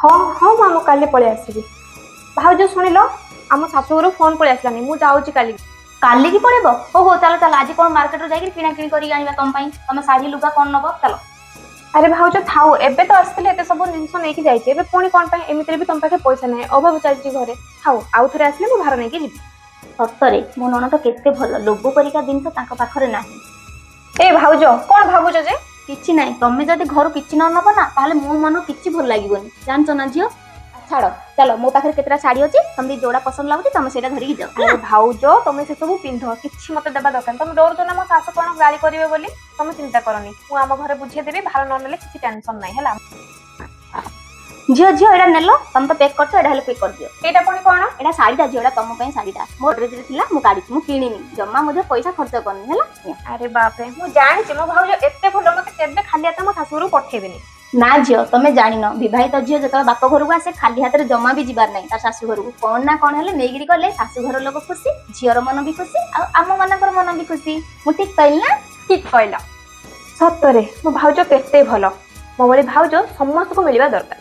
ହଁ ହଁ ମା, ମୁଁ କାଲି ପଳେଇ ଆସିବି। ଭାଉଜ, ଶୁଣିଲ, ଆମ ଶାଶୁଘରୁ ଫୋନ୍ ପଳେଇ ଆସିଲାନି, ମୁଁ ଯାଉଛି କାଲି। କାଲିକି ପଳେଇବ? ହଉ ହଉ, ଚାଲ ଚାଲ, ଆଜି କଣ ମାର୍କେଟରୁ ଯାଇକି କିଣା କିଣି କରିକି ଆଣିବା ତମ ପାଇଁ। ତମେ ଶାଢୀ ଲୁଗା କଣ ନବ, ଚାଲ। ଆରେ ଭାଉଜ, ଥାଉ। ଏବେ ତ ଆସିଥିଲେ, ଏତେ ସବୁ ଜିନିଷ ନେଇକି ଯାଇଛି, ଏବେ ପୁଣି କଣ ପାଇଁ? ଏମିତିରେ ବି ତମ ପାଖେ ପଇସା ନାହିଁ, ଅଭାବ ଚାଲିଛି ଘରେ। ଥାଉ, ଆଉ ଥରେ ଆସିଲେ ମୁଁ ଭାର ନେଇକି ଯିବି। ସତରେ ମୋ ନଣନ୍ଦ କେତେ ଭଲ, ଲୋଭ ପରିକା ଜିନିଷ ତାଙ୍କ ପାଖରେ ନାହିଁ। ଏ ଭାଉଜ, କଣ ଭାବୁଛ ଯେ? କିଛି ନାହିଁ। ତମେ ଯଦି ଘରୁ କିଛି ନ ନବ ନା, ତାହେଲେ ମୋ ମନ କିଛି ଭଲ ଲାଗିବନି, ଜାଣିଛ ନା ଝିଅ? ଛାଡ, ଚାଲ, ମୋ ପାଖରେ କେତେଟା ଶାଢୀ ଅଛି, ତମେ ଯୋଉଟା ପସନ୍ଦ ଲାଗୁଛି ତମେ ସେଇଟା ଧରିକି ଯାଅ। ଆରେ ଭାଉଜ, ତମେ ସେ ସବୁ ପିନ୍ଧ, କିଛି ମତେ ଦେବା ଦରକାର ନାହିଁ। ତମେ ଡରୁଛ ନା ମୋ ଶାଶୁ କଣ ଗାଳି କରିବେ ବୋଲି? ତମେ ଚିନ୍ତା କରନି, ମୁଁ ଆମ ଘରେ ବୁଝେଇଦେବି। ଭାର ନ ନେଲେ କିଛି ଟେନସନ ନାହିଁ, ହେଲା? ଝିଅ ଝିଅ, ଏଇଟା ନେଲ। ତମେ ତ ପ୍ୟାକ୍ କରିଛ, ଏଇଟା ହେଲେ ପ୍ୟାକ୍ କରିଦିଅ। ଏଇଟା ପୁଣି କଣ? ଏଇଟା ଶାଢୀଟା ଝିଅ, ଏଇଟା ତମ ପାଇଁ ଶାଢୀଟା। ମୋ ଡ୍ରେସରେ ଥିଲା, ମୁଁ କାଢିଛି। ମୁଁ କିଣିନି ଜମା, ମଧ୍ୟ ପଇସା ଖର୍ଚ୍ଚ କରିନି, ହେଲା, ନିଅ। ଆରେ ବାପରେ, ମୁଁ ଜାଣିଛି ମୋ ଭାଉଜ ଏତେ ଭଲ, ମତେ କେବେ ଖାଲି ହାତ ମୋ ଶାଶୁଘରକୁ ପଠେଇବେନି। ନା ଝିଅ, ତମେ ଜାଣିନ, ବିବାହିତ ଝିଅ ଯେତେବେଳେ ବାପ ଘରକୁ ଆସେ, ଖାଲି ହାତରେ ଜମା ବି ଯିବାର ନାହିଁ ତା ଶାଶୁ ଘରକୁ। କଣ ନା କଣ ହେଲେ ନେଇକିରି ଗଲେ ଶାଶୁ ଘର ଲୋକ ଖୁସି, ଝିଅର ମନ ବି ଖୁସି ଆଉ ଆମ ମାନଙ୍କର ମନ ବି ଖୁସି। ମୁଁ ଠିକ କହିଲି ନା? ଠିକ କହିଲ। ସତରେ ମୋ ଭାଉଜ କେତେ ଭଲ। ମୋ ଭଳି ଭାଉଜ ସମସ୍ତଙ୍କୁ ମିଳିବା ଦରକାର।